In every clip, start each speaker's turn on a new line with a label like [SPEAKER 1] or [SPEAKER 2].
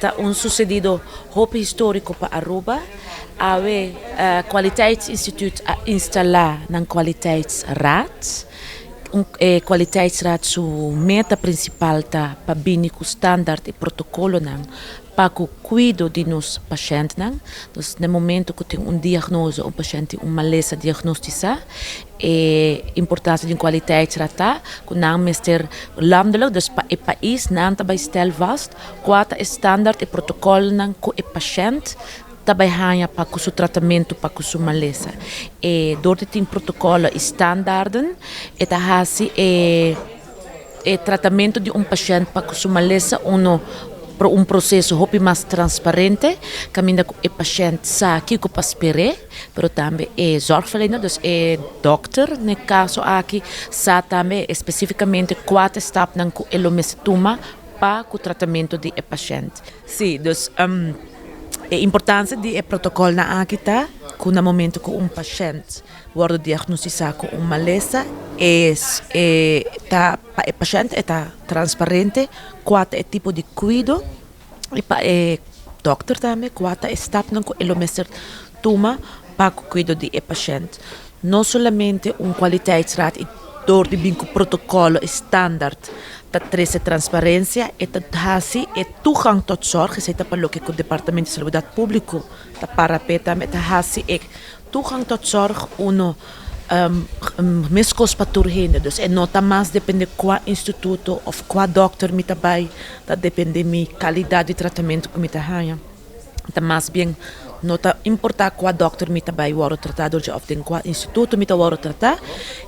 [SPEAKER 1] Ta un sucedido hopi historico pa Aruba. Awe Kwaliteitsinstituut a instala nan kwaliteitsraad. E kwaliteitsraad su meta principal ta pa bini cu standaard y protocolonan pa cu cuido di nos pashentnan. Dus na momento cu tin un diagnose, un pashent tin un malesa diagnostica, e importancia di un kwaliteitsraad ta cu nan mester landelijk, dus pa e pais, nan ta bay stel vast cua ta e standaard y protocolnan cu e pashent ta bay haña pa cu su tratamento pa cu su malesa. E door di tin protocolo y standaarden e ta haci e e tratamento di un pashent pa cu su malesa uno un proceso hopi mas transparente caminda cu e pashent sa kico pa sper'e, pero tambe e zorgverlener, dus e dokter n'e caso aki, sa tambe especificamente cua ta e stapnan cu e lo mester tuma pa cu tratamento di e pashent. Sí, dus e importancia di e protocolnan aki ta cu na momento cu un pashent wordo diagnostisá ku un malesa e ta pa e pashènt e ta transparente kua ta e tipo di kuido i pa e dòkter tambe kua ta e stapnan ku e lo mester tuma pa ku kuido di e pashènt. No solamente un kwaliteitsraad i dor di bin ku protokòlo i standaard ta trese transparensia, e ta hasi e toegang tot zorg, esei ta pa loke ku Departamento di Salubridat Públiko ta para p'e tambe, ta hasi e Toegang tot zorg uno meskos pa tur hende, dus e no ta mas depende kua instituto of kua dokter mi ta bai, ta depende mi kalidat di tratamentu ku mi ta haña. Ta mas bien no ta importa kua dokter mi ta bai wòrdu tratá dor dje of den kua instituto mi ta wòrdu tratá,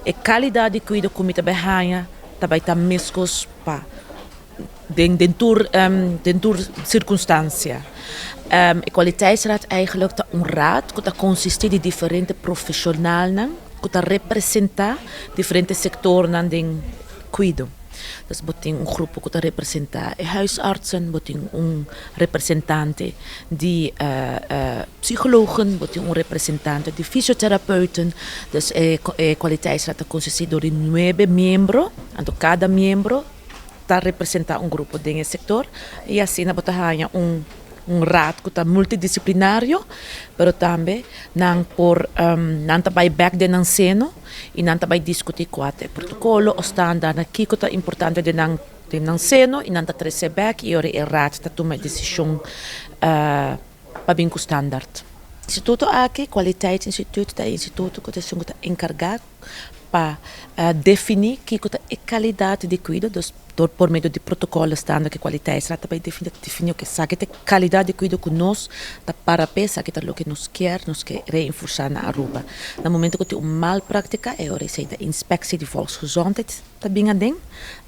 [SPEAKER 1] e kalidat di kuido ku mi ta bai haña ta bai ta meskos pa Den den tur den tur circunstancia. E kwaliteitsraad eigenlijk ta un raad ku ta consisti di diferente profesionalnan ku ta representa diferente sectornan den cuido. Dus bo tin un grupo ku ta representa e huisartsen, bo tin un representante di psychologen, bo tin un representante di fysiotherapeuten. Dus e kwaliteitsraad ta consisti dor di nuebe miembro, anto kada miembro ta representá un grupo den e sektor i asina bo ta haña un un raad ku ta multidisiplinario, pero tambe nan por nan ta bai bèk den nan seno i nan ta bai diskutí kua ta e protokolo o standaardnan, kiko ta importante den nan den nan seno i nan ta trese bèk i ora e raad ta tuma e desishon pa bin ku standaard. Instituto aki, Kwaliteitsinstituut, ta e instituto ku ta esun ku ta enkargá pa definí kiko ta e kalidat di kuido, dus dor por medio di protokòl standaard ku Kwaliteitsraad ta bai definí, ta definí oke esaki ta e kalidat di kuido ku nos ta para p'e, esaki ta loke nos kier, nos ke reinforsá na Aruba. Na momento ku tin un mal práktika e ora esei ta Inspectie di Volksgezondheid ta bin aden,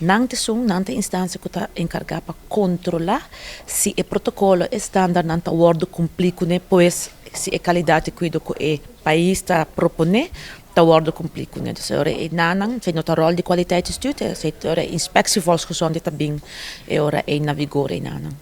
[SPEAKER 1] nan ta esun, nan ta e instansia ku ta enkargá pa kontrolá si e protokòl, e standaardnan ta wòrdu kumplí kuné, pues si e kalidat di kuido ku e pais ta proponé ta wòrdu kumplí kuné. Dus e ora ei nanan, esei no ta ròl di kwaliteitsbestuur, esei ta ora e Inspectie Volksgezondheid ta bin e ora ei na vigor ei nanan.